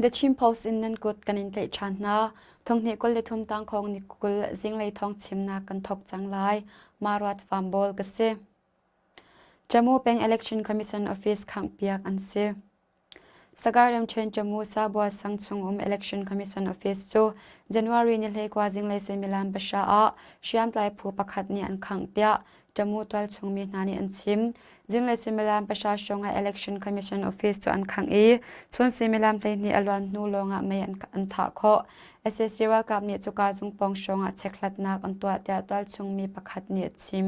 The Chin Post in nan kut kan in tlaih ṭhan hna. Thonghnih 23 tangkhawng ni 20 zinglei thawng chimnak kan thawk cang lai. Maruat Fambawl ka si. Jammu peng Election Commission Office khanghpiak an si. Sagaing ramṭhen Jammu Sabua sang chungum Election Commission Office cu January ni 19 zinglei suimilam pahra ah hriamtlai phu pakhat nih an khangh tiah Jammu tualchung mi hna nih an chim. Zinglei suimilam pahra hrawng ah Election Commission Office cu an khangh i chun suimilam 12 a luan hnu lawngah mei an thah khawh. Sac ralkap nih cuka zung pawng hrawng ah chekhlatnak an tuah tiah tualchung mi pakhat nih a chim.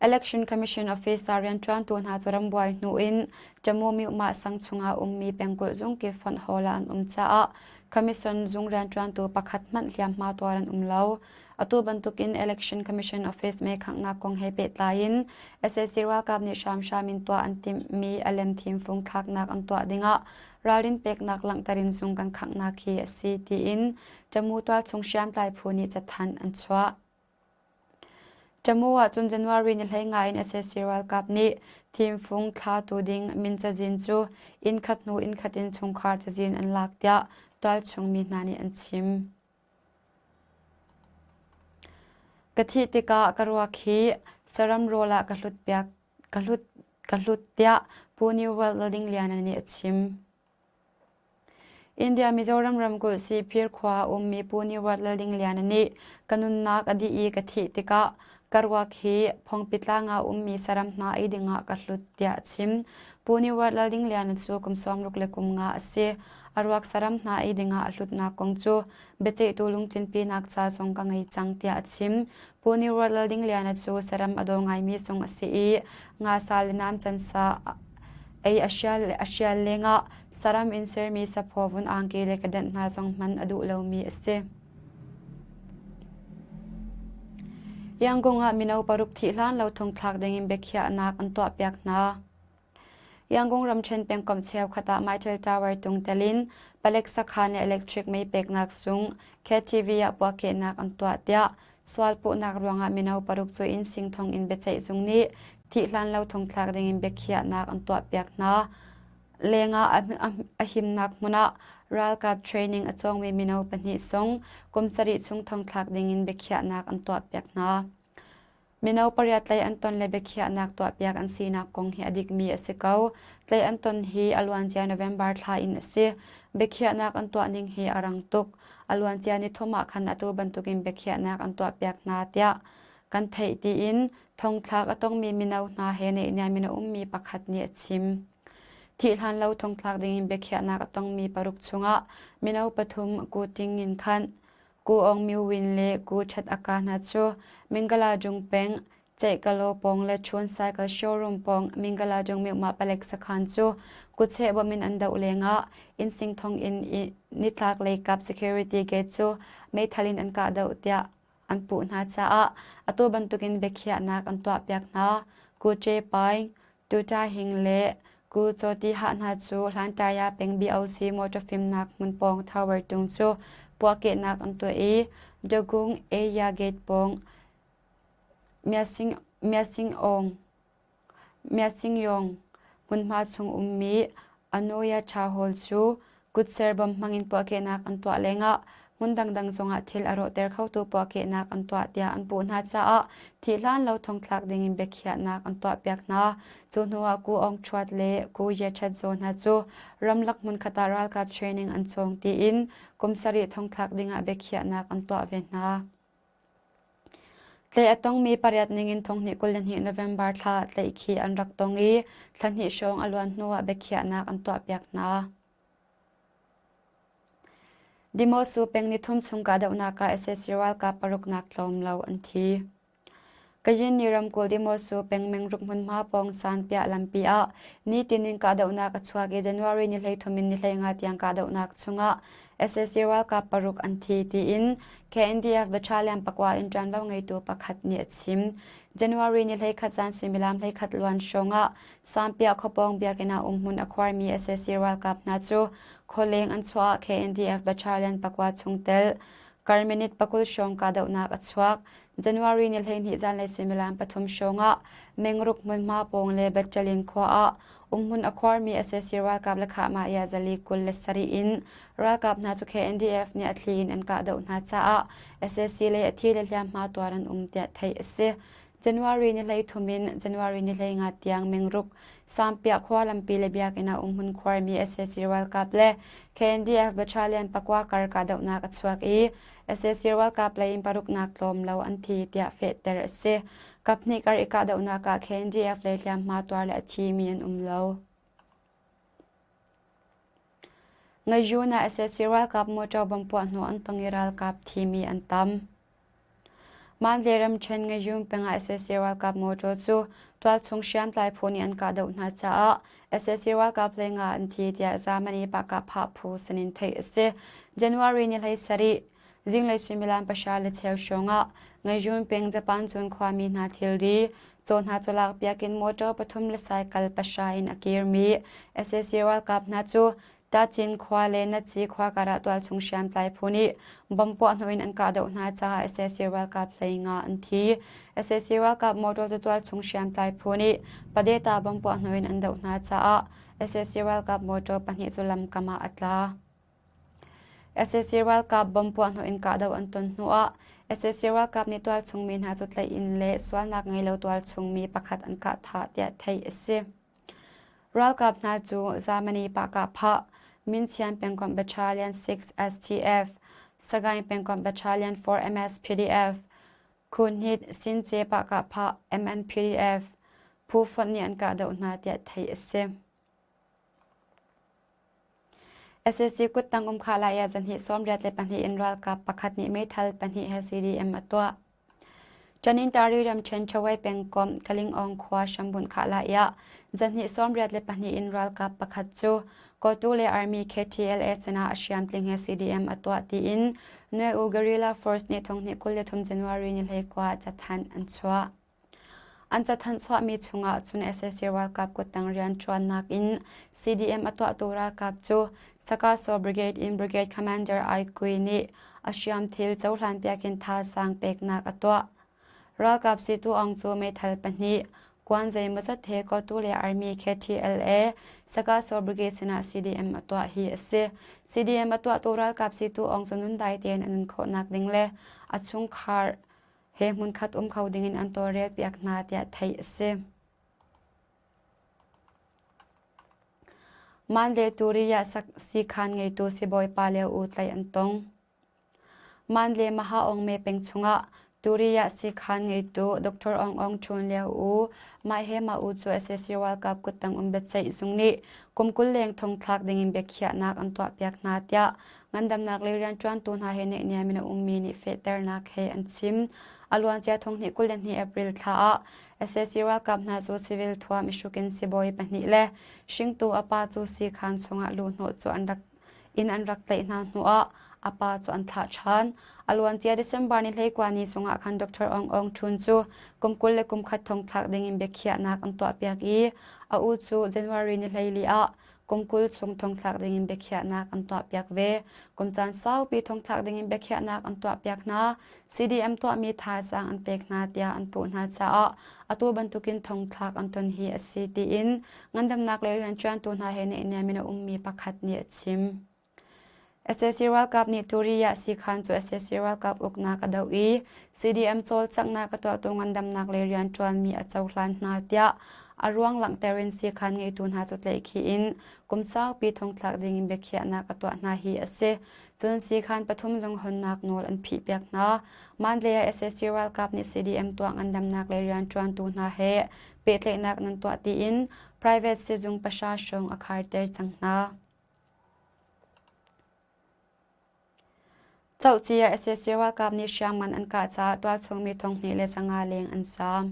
Election Commission officer rianṭuantu hna cu rambuai hnu in Jammu Myanmar sang chungah ummi pengkulh zungkip fonh hall ah an um caah Commission zung rianṭuantu pakhat hmanh hliamhma tuar an um lo. Atu bantukin Election Commission office meikhanghnak kong he pehtlai in sac ralkap nih hramhram in tuah an timhmi a lem thimfung thlaknak an tuah dingah ralrin peknak langhter in zung kan khanghnak hi a si tiin Jammu tualchung hriamtlai phu nih cathanh an chuah. Tamu ahcun January ni 15 in sac ralkap nih thimfung thlatu ding min cazin cu innkhat hnu innkhat in chungkhar cazin an lak tiah tualchung mi hna nih an chim. Ka thih tikah ka ruak hi saram rawl ah ka hlut piak ka hlut ka hlut tiah Pu New World Laldingliana nih a chim. India Mizoram ramkulh Sihphir khua a ummi Pu Niruat Laldingliana nih ka nunnak a dih i ka thih tikah ka ruak hi Phongpi tlang ah ummi saram hna ei dingah ka hlut tiah a chim. Pu Niruat Laldingliana cu kum 65 a si. A ruak saram hna ei dingah a hlutnak kong cu biaceihtu lungtlinpinak ca zong ka ngei cang tiah a chim. Pu Niruat Laldingliana cu saram a daw ngaimi zong a si i nga sa le nam can sa ei a hrial lengah saram in sermi saphaw vun angki le kedanh hna zong hman a duh lomi a si. Yangon ah mino paruk thih hlan lo thongthlak dingin biakhiahnak an tuahpiak hna. Yangon ramṭhen pengkomh cheukhat ah Mytel Tower tung tel in palek sakhan le electric mei peknak sung KTV ah puahkehnak an tuah tiah Sualpuhnak ruangah mino paruk cu inn singthong in biaceihzung nih thih hlan lo thongthlak dingin biakhiahnak an tuahpiak hna. Lengah a himnak hmun ah ralkap training a cawngmi mino pahnih zong kum sarih chung thongthlak dingin biakhiahnak an tuahpiak hna. Mino pariat tlaih an ton le biakhiahnak tuahpiak an sinak kong hi a dikmi a si ko. Tlaih an ton hi a luancia November thla in a si. Biakhiahnak an tuah ning hi a rang tuk. A luancia nithum ah khan atu bantukin biakhiahnak an tuahpiak hna tiah kan theih tiin thongthlak a tongmi mino hna he neihniam in a ummi pakhat nih a chim. Thih hlan lo thongthlak dingin biakhiahnak a tongmi paruk chungah mino pathum Ku Ting in khan Ku Aung Myo Win le Ku Chat Aka hna cu Mingala Jung peng Ceihkalaw pawng le Chun Cycle Showroom pawng Mingaladung Myohmah palek sakhan cu kutcheh bawm in an doh lengah innsing thonginn i nitlak leikap security gate cu meithal in an kahdoh tiah an puh hna caah atu bantukin biakhiahnak an tuahpiak hna. Ku Che Paing, Tu Ta Hing le Ku Chaw Ti Hah hna cu Hlantaya peng BOC motor fimnak hmun pawng tower tung cu puahkehnak an tuah i Dagung Aya Gate pawng Myasingyaung hmunhma chung ummi Anoya Cha Hall cu kutser bom hmangin puahkehnak an tuah lengah hmun dangdang zongah thil a rawhter khotu puahkehnak an tuah tiah an puh hna caah thih hlan lo thongthlak dingin biakhiahnak an tuahpiak hna. Cu hnuah Ku Aung Thuat le Ku Ye Chat Zaw hna cu ramlak hmunkhat ah ralkap training an cawng tiin kum sarih thongthlak dingah biakhiahnak an tuah ve hna. Tlaih a tongmi pariat ningin thonghnih 22 November thla ah tlaihkhih an rak tong i thla hnih hrawng a luan hnuah biakhiahnak an tuahpiak hna. Dimosu peng nithum chung kahdohnak ah sac ralkap paruknak tlawm lo an thi. Kayin nih ramkulh Dimosu peng Mengruk hmunhma pawng Sanpiah lampi ah nitin in kahdohnak a chuak i January ni 13 in ni 15 tiang kahdohnak chungah sac ralkap paruk an thi tiin KNDF Battalion pakua in ṭuanvo ngeitu pakhat nih a chim. January ni 11 zan suimilam 11 luan hrawng ah Sampiah khuapawng biakinn ah umhmun a khuarmi sac ralkap hna cu khualeng an chuah ah KNDF Battalion pakua chungtel kar minute 20 hrawng kahdohnak a chuak. January ni 12 zanlei suimilam pathum hrawng ah Mengruk hmunhma pawng le Battalion khua ah. Umhmun a khuarmi sac ralkap le Khahmah zali 27 in ralkap hna cu KNDF nih a thli in an kahdoh hna caah sac lei a thi le hliamhma tuar an um tiah theih a si. January ni 13 in January ni 15 tiang mengruk Sampiah khua lampi le biakinn ah umhmun khuarmi sac ralkap le KNDF battalion pakua kar kahdohnak a chuak i sac ralkap lei in paruknak tlawm lo an thi tiah fehter a si. Kaphnih kar i kahdohnak ah KNDF lei hliamhma tuar le a thimi an um lo. Ngayun ah sac ralkap motor bomb puah hnawh an tong i ralkap thimi an tam. Mandalay ramṭhen Ngayun peng ah sac ralkap motor cu tualchung hriamtlai phu nih an kahdoh hna caah sac ralkap hleinga an thi tiah Germany Pahkahphah phu sinin theih a si. January ni 17 zinglei suimilam pahra le cheu hrawng ah Ngayun peng Japan cun khuami hna thilri caw hna cu lakpiak in motor pathum le cycle pahra in a kirmi sac ralkap hna cu Tachin khua le Natsi khua karah tualchung hriamtlai phu nih bomb puah hnawh in an kahdoh hna caah sac ralkap 15 an thi. Sac ralkap motor cu tualchung hriamtlai phu nih Padeta bomb puah hnawh in an doh hna caah sac ralkap motor pahnih cu lamkam ah a tla. Sac ralkap bomb puah hnawh in kahdoh an ton hnuah sac ralkap nih tualchung mi hna cu tlaih in le sualnak ngei lo tualchung mi pakhat an kah thah tiah theih a si. Ralkap hna cu Germany Pahkahphah, Minchian pengkomh Battalion 6 STF, Sagaing pengkomh Battalion 4 MSPDF, Khunhit Since Pahkahphah MNPDF phu fonh nih an kahdoh hna tiah theih a si. Sac kuttang um kha lai ah zahnih 82 in ralkap pakhat nih meithal pahnih he CDM a tuah. Tanintari ramṭhen Chawai pengkomh Kalingawng khua hrambunh khahlah ah zahnih 82 in ralkap pakhat cu Kotu le Army KTLA sinah a hriamtling he CDM a tuah tiin Nwe-U Guerrilla Force nih thonghnih 23 January ni 29 ah cathanh an chuah. An cathanh chuahmi chungah cun sac ralkap kuttang rianṭuannak in CDM a tuahtu ralkap cu Sakasaw Brigade in Brigade Commander Ai Kui nih a hriamthil cohlanpiak in thazaang peknak a tuah. Ralkap Situ Aung cu meithal pahnih, kuan zeimawzat he Kotu le Army KTLA Sakasaw Brigade sinah CDM a tuah hi a si. CDM a tuahtu ralkap Situ Aung cu nundai tein a nun khawhnak ding le a chungkhar he hmunkhat um kho dingin an tawlrelpiak hna tiah theih a si. Mandalay Turiya siikhan ngeitu sibawipa le u tlaih an tong. Mandalay Maha Aung Me peng chungah Turiya siikhan ngeitu Dr. Aung Aung Htun le u mah he mah u cu sac ralkap kuttang um biaceih zung nih kum 20 leng thongthlak dingin biakhiahnak an tuahpiak hna tiah ngandamnak lei rianṭuantu hna he naihniam in a ummi nih fehternak he an chim. A luancia thonghnih 22 April thla ah sac ralkap hna cu civil thuam i hruk in sibawi pahnih le hringtu a pa cu siikhan chungah luhhnawh cu an rak in an rak tlaih hna hnuah a pa cu an thlah ṭhan. A luancia December ni 19 ni chungah khan Dr. Aung Aung Htun cu kum 20 le kum khat thong thlak dingin biakhiahnak an tuahpiak i a u cu January ni 14 ah kum 20 chung thongthlak dingin biakhiahnak an tuahpiak ve. Kum caan saupi thongthlak dingin biakhiahnak an tuahpiak hna. CDM tuahmi thazaang an pek hna tiah an puh hna caah atu bantukin thongthlak an ton hi a si tiin ngandamnak lei rianṭuantu hna he naihniam in a ummi pakhat nih a chim. Sac ralkap nih Turiya siikhan cu sac ralkap uknak a doh i CDM cawlcanghnak a tuahtu ngandamnak lei rianṭuanmi a cohlan hna tiah a ruang langhter in siikhan ngeitu hna cu tlaihkhih in kum saupi thongthlak dingin biakhiahnak a tuah hna hi a si. Cun siikhan pathum zong honnak nawl an phihpiak hna. Mandalay ah sac ralkap nih CDM tuah ngandamnak lei rianṭuantu hna he pehtlaihnak nan tuah tiin private sizung pahra hrawng a kharter cang hna. Cohcia sac ralkap nih hriamngan an kah caah tualchung mi 2500 leng an zaam.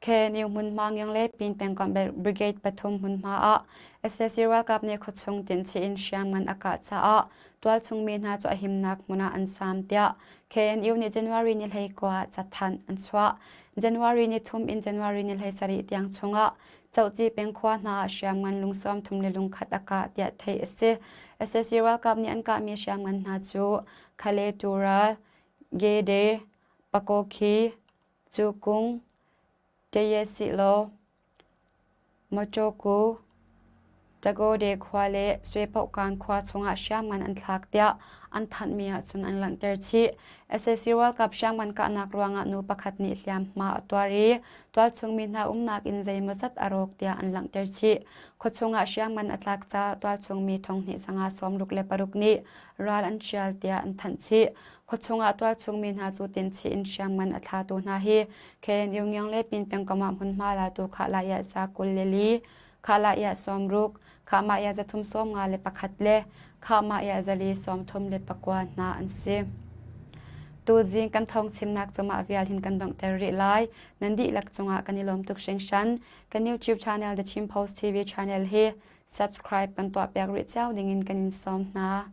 KNU hmunhma Ngiang le Pin pengkomh Brigade pathum hmunhma ah sac ralkap nih khuachung tinchih in hriamngan a kah caah tualchung mi hna cu a himnak hmun ah an zaam tiah KNU nih January ni 19 ah cathanh an chuah. January ni thum in January ni 17 tiang chungah Cohci peng khua hna ah hriamngan lung 31 a kah tiah theih a si. Sac ralkap nih an kahmi hriamngan hna cu Khale Tura, Gede, Pakokhi, Cukung, Tayesilaw, Mawṭaw Tagode khua le Swepohkan khua chungah hriamngan an thlak tiah an thanhmi ahcun an langhter chih. Sac ralkap hriamngan kahnak ruangah nu pakhat nih hliamhma a tuar i tualchung mi hna umnak inn zeimawzat a rawk tiah an langhter chih. Khuachung ah hriamngan a tlak caah tualchung mi thonghnih zanga 66 nih ral an hrial tiah an thanh chih. Khuachung ah tualchung mi hna cu tinchih in hriamngan a thlatu hna hi KNU Ngiang le Pin pengkomh ah hmunhma latu Khahlah za 24, Khahlah 60, Khahmah 351 le Khahmah 439 hna an si. Tuzing kan thawng chimnak cu mah vial hin kan donghter rih lai. Nan dihlak cungah kan i lawm tuk hringhran. Kan YouTube channel The Chin Post TV channel hi subscribe kan tuahpiak rih cio dingin kan in sawm hna.